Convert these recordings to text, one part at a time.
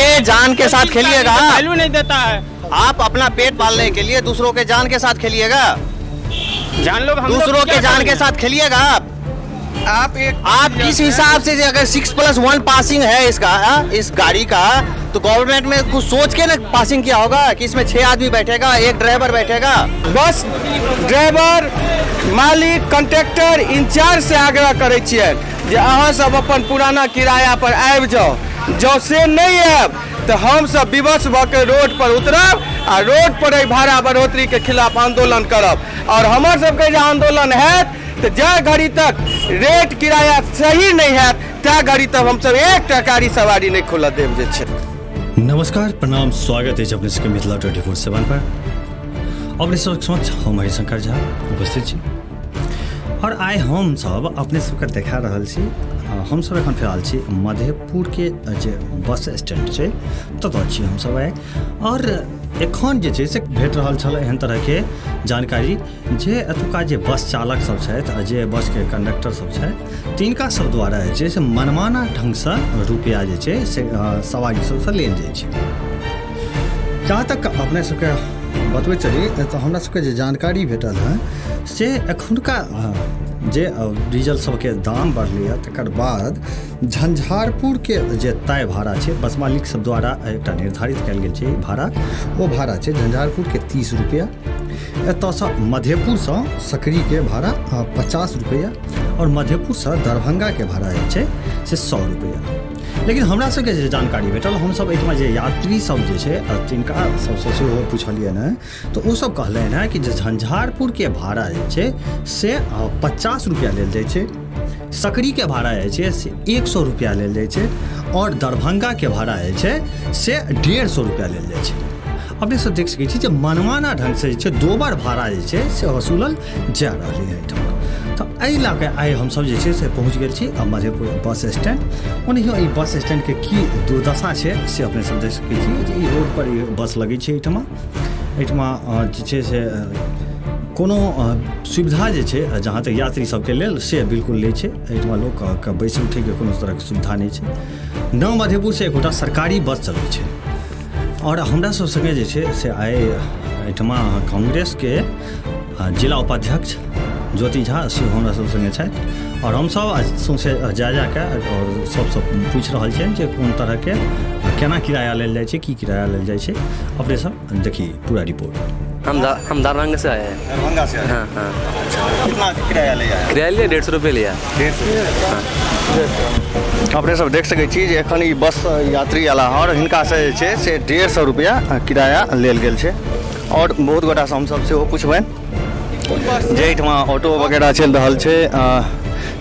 के जान के साथ खेलिएगा। वैल्यू नहीं देता है। आप अपना पेट पालने के लिए दूसरों के जान के साथ खेलिएगा? जान लोग हम लोग दूसरों क्या के जान के करेंगे? साथ खेलिएगा आप? आप एक आप किस हिसाब से जे अगर 6+1 पासिंग है इसका, इस गाड़ी का, तो गवर्नमेंट में कुछ सोच के ना पासिंग किया होगा कि इसमें 6 आदमी बैठेगा, एक ड्राइवर बैठेगा। बस ड्राइवर, मालिक, कंडक्टर, इंचार्ज से आग्रह करै छियनि जे अहाँ सब अपन पुराना किराया पर आबि जाउ। जँ से नहि आयब तऽ हमसब विवश भऽ के रोड पर उतरब आ रोड पर एहि भाड़ा बढ़ोतरी के खिलाफ आंदोलन करब। और हमर सबके जे आंदोलन हैत तऽ जाहि घड़ी तक रेट किराया सही नहि हैत ता घड़ी तक हमसब एक टकारी सवारी नहि खुलऽ देब जे छै। नमस्कार, प्रणाम, स्वागत अछि अपने सबके मिथिला 24/7 पर। अपने सबक समक्ष हम हरिशंकर झा उपस्थित छी और आइ हम सब अपने सबके देखा रहल छी। हम सब एखन फिलहाल छी मधेपुर के जे बस स्टैंड छै ततऽ छी हम सब आइ। और एखन जे छै से भेट रहल छल एहन तरहके जानकारी जे एतुका जे बस चालक सब छथि आ जे बसके कंडक्टर सब छथि तिनका सब द्वारा जे छै से मनमाना ढङ्गसँ रुपैआ जे छै से सवारी सबसँ लेल जाइ छै। जहाँ तक अपने सबके बतबैत चली तऽ हमरा सबके जे जानकारी भेटल हँ से एखुनका जे डीजल सबके दाम बढ़लैए तकर बाद झंझारपुरके जे तय भाड़ा छै बस मालिक सब द्वारा एकटा निर्धारित कयल गेल छै भाड़ा, ओ भाड़ा छै झंझारपुरके 30 रुपैआ, एतऽसँ मधेपुरसँ सकरीके भाड़ा 50 रुपैआ आओर मधेपुरसँ दरभंगाके भाड़ा जे छै से 100 रुपैआ। लेकिन हमरा सबके जे जानकारी भेटल, हमसब एहिठमा जे यात्री सब जे छै तिनका सबसँ सेहो पुछलियनि हँ तऽ ओसब कहलनि हँ कि जे झंझारपुरके भाड़ा जे छै से 50 रुपैआ लेल जाइ छै, सकरीके भाड़ा जे छै से 100 रुपैआ लेल जाइ छै आओर दरभंगाके भाड़ा जे छै से 150 रुपैआ लेल जाइ छै। अपने सब देख सकै छी जे मनमाना ढङ्गसँ जे छै दोबर भाड़ा जे छै से वसूलल जा रहलै हँ एहिठाम। तऽ एहि लऽ कऽ आइ हमसब जे छै से पहुँच गेल छी आ मधेपुर बस स्टैंड। ओनाहियो ई बस स्टैंडके की दुर्दशा छै से अपने सब देख सकै छी जे ई रोडपर ई बस लगै छै। एहिठमा जे छै से कोनो सुविधा जे छै जहाँ तक यात्री सबके लेल से बिल्कुल नहि छै। एहिठमा लोकके बैसै उठैके कोनो तरहके सुविधा नहि छै। न मधेपुरसँ एकोटा सरकारी बस चलै छै। आओर हमरा सब सङ्गे जे छै से आइ एहिठमा कांग्रेसके जिला उपाध्यक्ष ज्योति झा सेहो हमरा सब सङ्गे छथि आओर हमसब सौँसे जा जाके आओर सबसँ पूछि रहल छियनि जे कोन तरहके केना किराया लेल जाइ छै, की किराया लेल जाइ छै। अपने सब देखी पूरा रिपोर्ट। हम दरभंगा से आए हैं। दरभंगा से आए? हाँ हाँ। अच्छा, कितना किराया लिया है? किराया लिया 150 रुपये लिया। 150। अपने सब देख सकै छी जे एखन ई बस यात्री आला हँ आओर हिनकासँ जे छै से 150 रुपैआ किराया लेल गेल छै। आओर बहुत गोटासँ हमसब सेहो पुछबनि जे एहिठमा ऑटो वगैरह चलि रहल छै।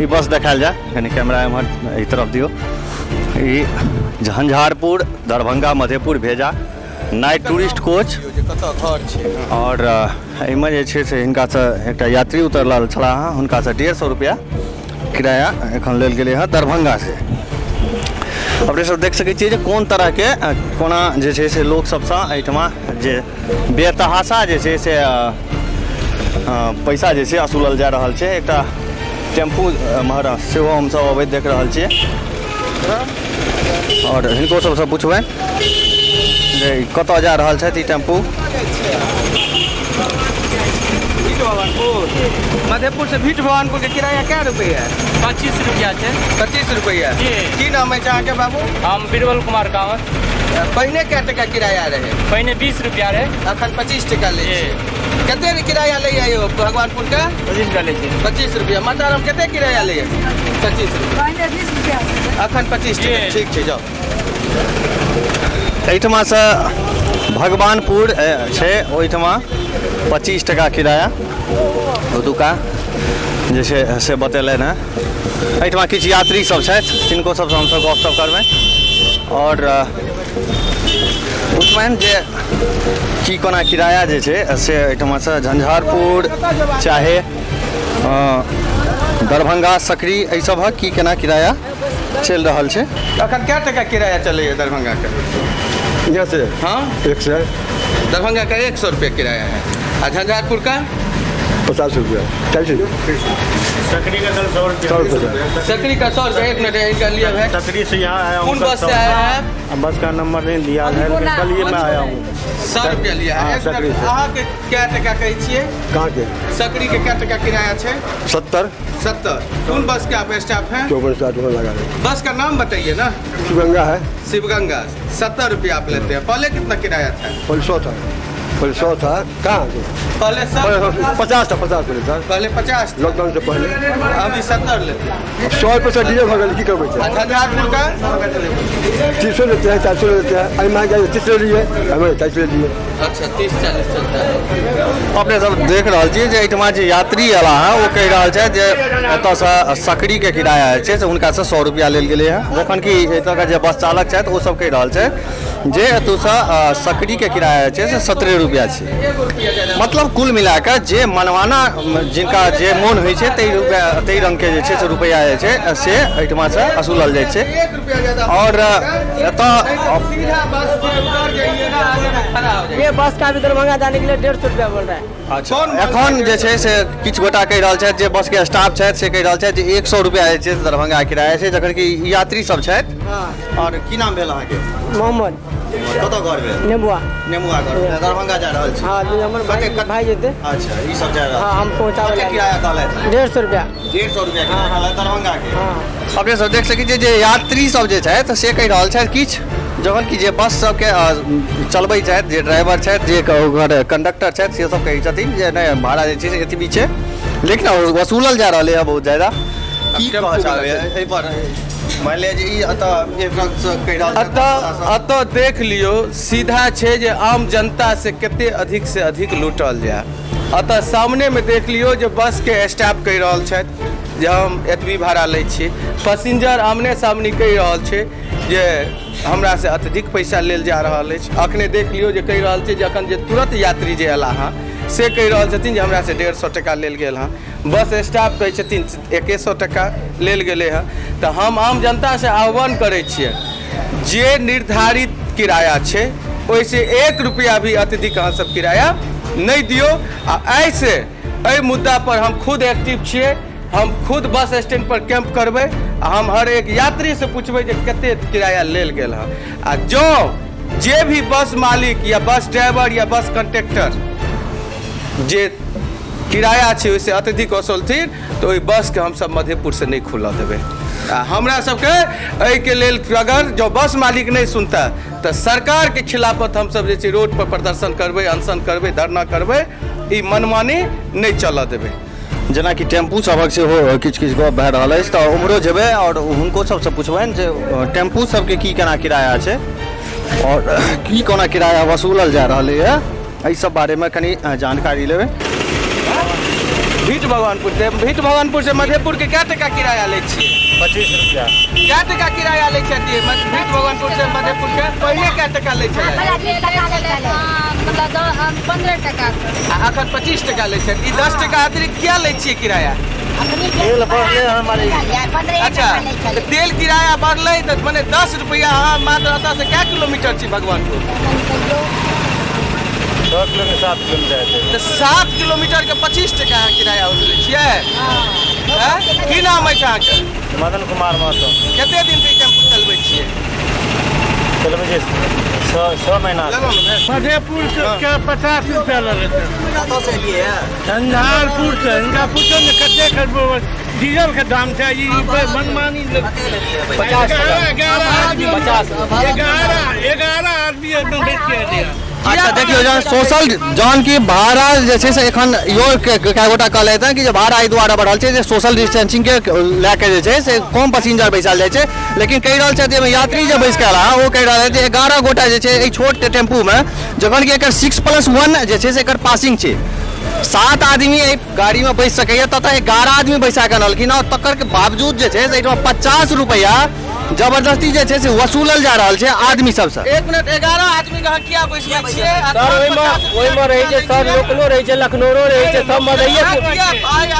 ई बस देखायल जाय, कनि कैमरा एम्हर एहि तरफ दियौ। ई झंझारपुर दरभंगा मधेपुर भेजा नाइट टूरिस्ट कोच आओर एहिमे जे छै से हिनकासँ एकटा यात्री उतरल छलाह हँ, हुनकासँ 150 रुपैआ किराया एखन लेल गेलै हँ दरभंगासँ। अपने सब देख सकै छियै जे कोन तरहके कोना जे छै से लोक सबसँ एहिठमा जे बेतहाशा जे छै से पैसा जे छै वसूलल जा रहल छै। एकटा टेम्पू एम्हर सेहो हमसब अबैत देख रहल छियै आओर हिनको सबसँ पुछबनि जे कतऽ जा रहल छथि ई टेम्पू। भीट भवानपुर, मधेपुर से भीट भवानपुर के किराया क्या रुपया है? 25 रुपया छै। 25 रुपया। जी। की नाम है अहाँके बाबू? हम बीरबल कुमार कांवर। पहिने क्या टका किराया रहे? पहिने 20 रुपया रहे। अखन 25 टका लै जी। छै। कते किराया लैया यौ भगवानपुर के? 25 रुपया लै छै। 25 रुपया। माताराम कते किराया लैया? 25 रुपया। पहिने 20 रुपया। अखन 25 टका। जी। ठीक छै, जाउ। एहिठमासँ भगवानपुर छै, ओहिठमा 25 टका किराया ओतुका जे छै से बतेलनि हँ। एहिठमा किछु यात्री सब छथि, तिनको सबसँ हमसब गपशप करबनि आओर पुछबनि जे की कोना किराया जे छै से एहिठमासँ झंझारपुर चाहे दरभंगा सकरी एहि सभक की केना किराया चलि रहल छै। अखन क्या टका किराया चलैया दरभंगा के? यहाँ से? हाँ। 100। दरभंगा का 100 रुपया किराया है। आ झंझारपुर का? 50 रुपया। 40 सकरी का सर 100 रुपया। सकरी का 100 रुपया। एक मिनट, इनका लिया है। सकरी से यहाँ आया हूँ। कौन बस से आया है? बस का नंबर नहीं लिया है, लेकिन कल ये मैं आया हूँ। 100 रुपया लिया है। हाँ, सकरी से। अहाँके कै टका कहै छियै? कहाँ के? सकरी के कै टका किराया छै? 70। 70। कौन बस के आप स्टाफ हैं? 54 60 लगा रहे। बस का नाम बताइए ना। शिवगंगा है। शिवगंगा। 70 रुपया आप लेते हैं। पहले कितना किराया था? पहले 100 था। पहले 100 था। कहाँ? पहले 100, 50 था। 50 पहले था। पहले 50, लॉकडाउन से पहले। अभी 70 लेते हैं। 100 रुपये से डीजल हो गया, की करबै? झंझारपुर का 300 लेते हैं, 400 लेते हैं। अभी महंगाई 30 ले लिए, हमें 40 ले लिए। अच्छा, 30 40 चलता है। अपने सब देख रहल छी जे एहिठमा जे यात्री अयला हँ ओ कहि रहल छथि जे एतऽसँ सकरीके किराया जे छै से हुनकासँ 100 रुपया लेल गेलै हँ, जखन कि एतऽके जे बस चालक छथि ओ सब कहि रहल छथि जे एतऽसँ सकरीके किराया जे छै से 17 रुपया छै। मतलब कुल मिलाकऽ जे मनमाना जिनका जे मोन होइ छै ताहि रुपया ताहि रङ्गके जे छै से रुपैआ जे छै से एहिठमासँ वसूलल जाइ छै। 1 रुपया ज्यादा। आओर एतऽ सीधा बस पे उतर जाइए ना, आगे में खड़ा हो जाइए। ये बस का भी दरभंगा जाने के लिए 150 रुपया बोल रहा है। अच्छा, एखन जे छै से किछु गोटा कहि रहल छथि जे बसके स्टाफ छथि से कहि रहल छथि जे 100 रुपया जे छै से दरभंगा किराया छै, जखन कि यात्री सब छथि। और की नाम भेल अहाँके? मोहम्मद। कतऽ घर भेल? नेबुआ। नेमुआ घर भेल। दरभंगा जा रहल छी? हाँ, हमर भाई जेतै। अच्छा, ई सब जा रहल। हाँ, हम पहुँचाबै। कते किराया कहलथि? 150 रुपया। 150 रुपया किराया कहलथि दरभंगा के। हाँ। अपने सब देख सकै छियै जे यात्री सब जे छथि से कहि रहल छथि किछु, जखन कि जे बस सबके चलबै छथि, जे ड्राइवर छथि, जे ओकर कंडक्टर छथि से सब कहै छथिन जे नहि भाड़ा जे छै से एतबी छै, लेकिन वसूलल जा रहलै हँ बहुत ज्यादा। की कहऽ चाहबै एहिपर? मानि लिअ जे ई एतऽ एक रङ्गसँ कहि रहल छथि, एतऽ देख लियौ, सीधा छै जे आम जनता से कते अधिक से अधिक लूटल जाय। एतऽ सामनेमे देख लियौ जे बसके स्टाफ कहि रहल छथि जे हम एतबी भाड़ा लै छी, पैसेंजर आमने सामने कहि रहल छै जे हमरा से अत्यधिक पैसा लेल जा रहल अछि। अखने देख लियौ जे कहि रहल छै जे अखन जे तुरंत यात्री जे अयला हँ से कहि रहल छथिन जे हमरा से 150 टका लेल गेल हँ। बस स्टाफ कहै छथिन 100 टका लेल गेलै हँ। तऽ हम आम जनता से आह्वान करै छियै जे निर्धारित किराया छै ओहिसँ 1 रुपया भी अत्यधिक अहाँ सब किराया नहि दियौ। आ एहिसँ एहि मुद्दा पर हम खुद एक्टिव छियै, हम खुद बस स्टैंड पर कैंप करबै आ हम हर एक यात्री से पूछबै जे कते किराया लेल गेल हँ। आ जँ जे भी बस मालिक या बस ड्राइवर या बस कंडक्टर जे किराया छै ओहिसँ अत्यधिक वसूलथिन तऽ ओहि बसके हमसब मधेपुरसँ नहि खुलऽ देबै। आ हमरा सबके एहिके लेल अगर जँ बस मालिक नहि सुनता तऽ सरकारके खिलाफत हमसब जे छै रोड पर प्रदर्शन करबै, अनशन करबै, धरना करबै, ई मनमानी नहि चलऽ देबै। जेनाकि टेम्पू सभक सेहो किछु किछु गप भए रहल अछि तऽ उम्हरो जेबै आओर हुनको सबसँ पुछबनि जे टेम्पू सबके की केना किराया छै आओर की कोना किराया वसूलल जा रहलैए, एहि सब बारेमे कनि जानकारी लेबै। भीट भगवानपुर से, भीट भगवानपुर से मधेपुर के कै टका किराया लै छियै? 25 रुपया। कै टका किराया लै छथिन भीट भगवानपुर से मधेपुर के? पहिले कै टका लै छलै? मतलब 15 टका। आ अखन 25 टका लै छथि। ई 10 टका अतिरिक्त किया लै छियै किराया? तेल बढ़ले हमारे। अच्छा, तऽ तेल किराया बढ़लै तऽ मने 10 रुपया अहाँ मात्र एतऽ से कै किलोमीटर छी भगवानपुर? 6 किलोमीटर 7 किलोमीटर हेतै। तऽ 7 किलोमीटर के 25 टका अहाँ किराया वसूलै छियै? की नाम अछि अहाँके? मदन कुमार महतो। कते दिन से टेम्पू चलबै छियै? चलबै छियै 6 महीना। मधेपुर के 50 रुपया लगतै। झंझारपुर से हिनका पूछो ने कते डीजल के दाम छै, ई मनमानी 50 टका। 11 आदमी बैठ के एलै। अच्छा देखियौ, जहन सोशल जहन कि भाड़ा जे छै से एखन इहो कए गोटा कहलथि हँ कि जे भाड़ा एहि दुआरे बढ़ल छै जे सोशल डिस्टेंसिंगके लए कऽ जे छै से कम पैसेंजर बैसायल जाइ छै, लेकिन कहि रहल छथि जे यात्री जे बैस कऽ एला ओ कहि रहल छथि जे 11 गोटा जे छै एहि छोट टेम्पूमे, जखन कि एकर 6+1 जे छै से एकर पासिंग छै, 7 आदमी एहि गाड़ीमे बैस सकैए, ततऽ 11 आदमी बैसा कऽ अनलखिन हँ, तकर के बावजूद जे छै से एहिठाम 50 रुपैआ जबरदस्ती जे छै से वसूलल जा रहल छै आदमी सबसँ। एक मिनट, 11 आदमी के अहाँ किया बैसबै छियै? सर ओहिमे रहै छै सर, लोकलो रहै छै, लखनऊरो रहै छै, सब मधेपुर।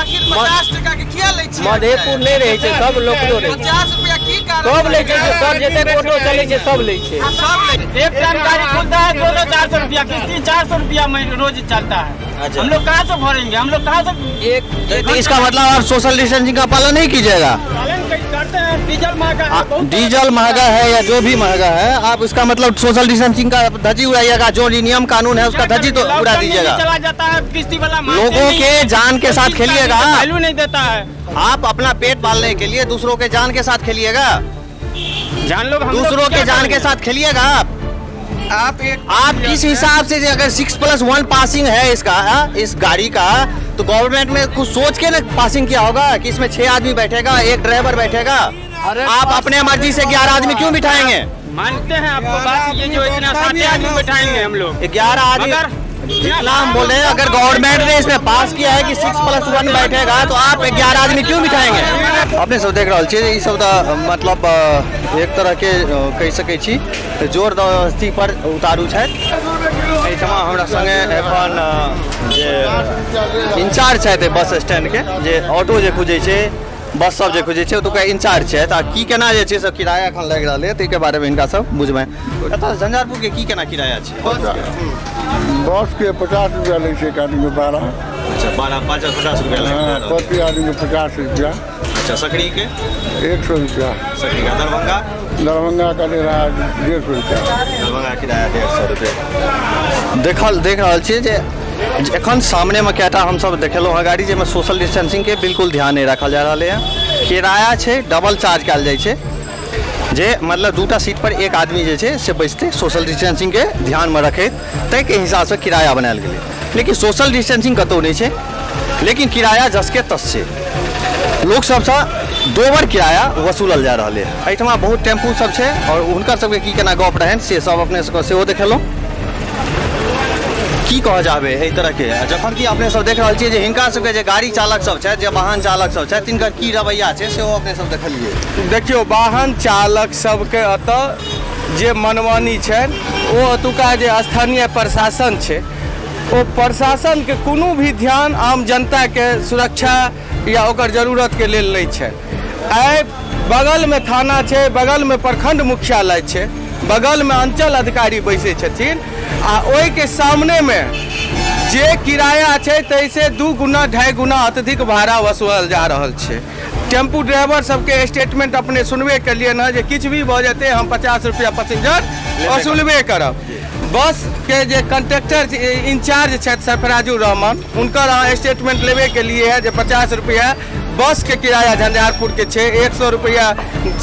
आखिर 50 टका के किया लै छियै? मधेपुर नहि रहै छै, सब लोकलो रहै छै। 50 रुपया की कारण? सब लै छै सर, जते ऑटो चलै छै सब लै छै। सब लै छै। एक टाइम गाड़ी खुलता है, दोनों 400 रुपया किस्ती, 400 रुपया रोज चलता है। अच्छा। हम लोग कहाँ से भरेंगे, हम लोग कहाँ से? एक तो इसका मतलब आप सोशल डिस्टेंसिंग का पालन नहीं कीजिएगा? पालन करते हैं, डीजल महंगा है बहुत। डीजल महंगा है या जो भी महंगा है, आप इसका मतलब सोशल डिस्टेंसिंग का धज्जी उड़ाइएगा। जो नियम कानून है उसका धज्जी तो उड़ा लॉकडाउन में भी दीजिएगा। चला जाता है किस्ती वाला, मानते लोगों नहीं के है। जान के साथ किस्ती का खेलिएगा। वैल्यू नहीं देता है। आप अपना पेट पालने के लिए दूसरों के जान के साथ खेलिएगा? जान लोग हम लोग दूसरों क्या के जान के करेंगे? साथ खेलिएगा आप? आप एक आप किस हिसाब से अगर 6+1 पासिंग है इसका, इस गाड़ी का, तो गवर्नमेंट में कुछ सोच के ना पासिंग किया होगा कि इसमें 6 आदमी बैठेगा, एक ड्राइवर बैठेगा। आप अपने मर्जी से 11 आदमी क्यों बिठाएंगे? मानते हैं आपको बात, ये जो इतना 7 आदमी बैठाएंगे हम लोग, 11 आदमी मगर जितना हम बोले, अगर गवर्नमेंट ने इसमें पास किया है कि 6+1 बैठेगा तो आप 11 आदमी क्यों बिठाएंगे? अपने सब देख रहल छियै, ई सब तऽ मतलब एक तरहके कहि सकै छी जोर जबरदस्ती पर उतारू छथि। एहिठमा हमरा संगे एखन जे इंचार्ज छथि बस स्टैंडके, जे ऑटो जे खुजै छै, बस सब जे खुजै छै, ओतुका इंचार्ज छथि। आ की केना जे छै से किराया एखन लागि रहल है, ताहिके बारेमे हिनका सब बुझबै। एतऽ झंझारपुरके की केना किराया छै? बस के 50 रुपया लै छै एक आदमी के भाड़ा। अच्छा, 12 5 50 रुपया लागि हाँ, रहल। प्रति आदमी के 50 रुपया। अच्छा, सकरी के? 100 रुपया। सकरी का। दरभंगा? दरभंगा का ले रहा है 150 रुपया। दरभंगा किराया 150 रुपया। देखल देख रहल छियै जे एखन सामनेमे कएटा हमसब देखेलहुँ हँ गाड़ी, जाहिमे सोशल डिस्टेंसिंगके बिल्कुल ध्यान नहि राखल जा रहलै हँ। किराया छै डबल चार्ज कयल जाइ छै, जे मतलब 2टा सीट पर एक आदमी जे छै से बैसतै, सोशल डिस्टेंसिंगके ध्यानमे रखैत ताहिके हिसाबसँ किराया बनायल गेलै। लेकिन सोशल डिस्टेंसिंग कतहु नहि छै, लेकिन किराया जसके तस छै। लोक सबसँ दोबर किराया वसूलल जा रहल है। एहिठमा बहुत टेम्पू सब छै और हुनकर सबके की केना गप रहनि से सब अपने सबके सेहो देखेलहुँ। की कहऽ चाहबै एहि तरहके, जखन कि अपने सब देख रहल छियै जे हिनका सबके जे गाड़ी चालक सब छथि, जे वाहन चालक सब छथि, तिनकर की रवैया छै सेहो अपने सब देखलियै। देखियौ, वाहन चालक सबके एतऽ जे मनमानी छनि ओ एतुका जे स्थानीय प्रशासन छै ओ प्रशासनके कोनो भी ध्यान आम जनताके सुरक्षा या ओकर जरूरतके लेल नहि छै। आइ बगलमे थाना छै, बगलमे प्रखंड मुख्यालय छै, बगलमे अंचल अधिकारी बैसै छथिन आ ओहिके सामनेमे जे किराया छै ताहिसँ 2 गुना 2.5 गुना अत्यधिक भाड़ा वसूलल जा रहल छै। टेम्पू ड्राइवर सबके स्टेटमेंट अपने सुनबे केलियै हँ जे किछु भी भऽ जेतै हम 50 रुपया पैसेंजर वसूलबे करब। बस के जे कंडक्टर इंचार्ज छथि सरफराजुर रहमान, हुनकर अहाँ स्टेटमेंट लेबे के लिए है जे 50 रुपया बस के किराया झंझारपुर के छै, 100 रुपया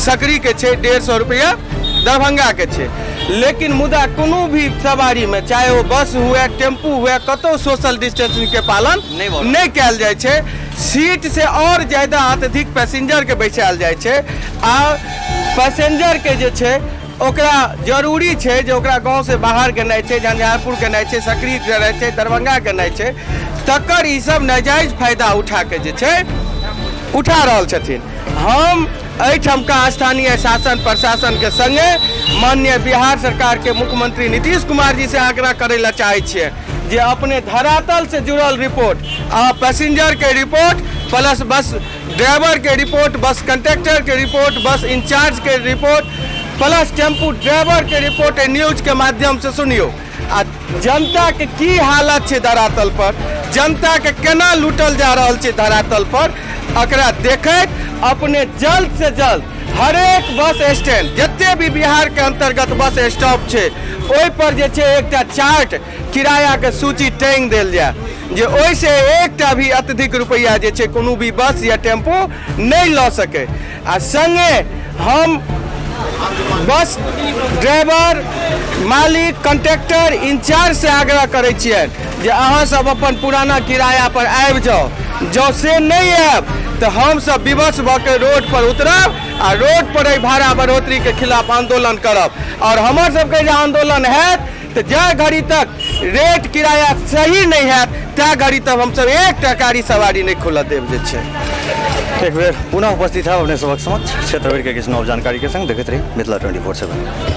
सकरी के छै, 150 रुपया दरभंगा के छै। लेकिन मुदा कोनो भी सवारी में चाहे वो बस हुए टेम्पू हुए कतौ सोशल डिस्टेंसिंग के पालन नहीं कयल जाइ छै। सीट से और ज्यादा अत्यधिक पैसेंजर के बैसायल जाइ छै आ पैसेंजर के जे छै ओकरा जरूरी छै जे ओकरा गाँव से बाहर गेनाइ छै, झंझारपुर गेनाइ छै, सकरी गेनाइ छै, दरभंगा गेनाइ छै, तकर ई सब नाजायज फायदा उठा के जे छै उठा रहल छथिन। हम एहिठामका स्थानीय शासन प्रशासन के संगे माननीय बिहार सरकार के मुख्यमंत्री नीतीश कुमार जी से आग्रह करै लए चाहै छियै जे अपने धरातल से जुड़ल रिपोर्ट आ पैसेंजर के रिपोर्ट प्लस बस ड्राइवर के रिपोर्ट, बस कंडक्टर के रिपोर्ट, बस इंचार्ज के रिपोर्ट प्लस टेम्पू ड्राइवर के रिपोर्ट न्यूज के माध्यम से सुनियो आ जनता के की हालत छै धरातल पर, जनता के केना लूटल जा रहल छै धरातल पर, एकरा देखैत अपने जल्द से जल्द हरेक बस स्टैंड जते भी बिहार के अंतर्गत बस स्टॉप छै ओहि पर जे छै एकटा चार्ट किराया के सूची टांगि देल जाय जे ओहिसँ एकटा भी अत्यधिक रुपैआ जे छै कोनो भी बस या टेम्पू नहि लऽ सकै। आ संगे हम बस ड्राइवर मालिक कंडक्टर इंचार्ज से आग्रह करै छियनि जे अहाँ सब अपन पुराना किराया पर आबि जाउ, जँ से नहि आयब तऽ हमसब विवश भऽ के रोड पर उतरब आ रोड पर एहि भाड़ा बढ़ोतरी के खिलाफ आंदोलन करब। और हमर सबके जे आंदोलन हैत तऽ जा घड़ी तक रेट किराया सही नहि हैत ता घड़ी तक हमसब एकटा गाड़ी सवारी नहि खुलऽ देब जे छै। एक बेर पुनः उपस्थित है अपने सबक समक्ष क्षेत्र भरिके किछु नव जानकारी के संग। देखैत रही मिथिला 24/7।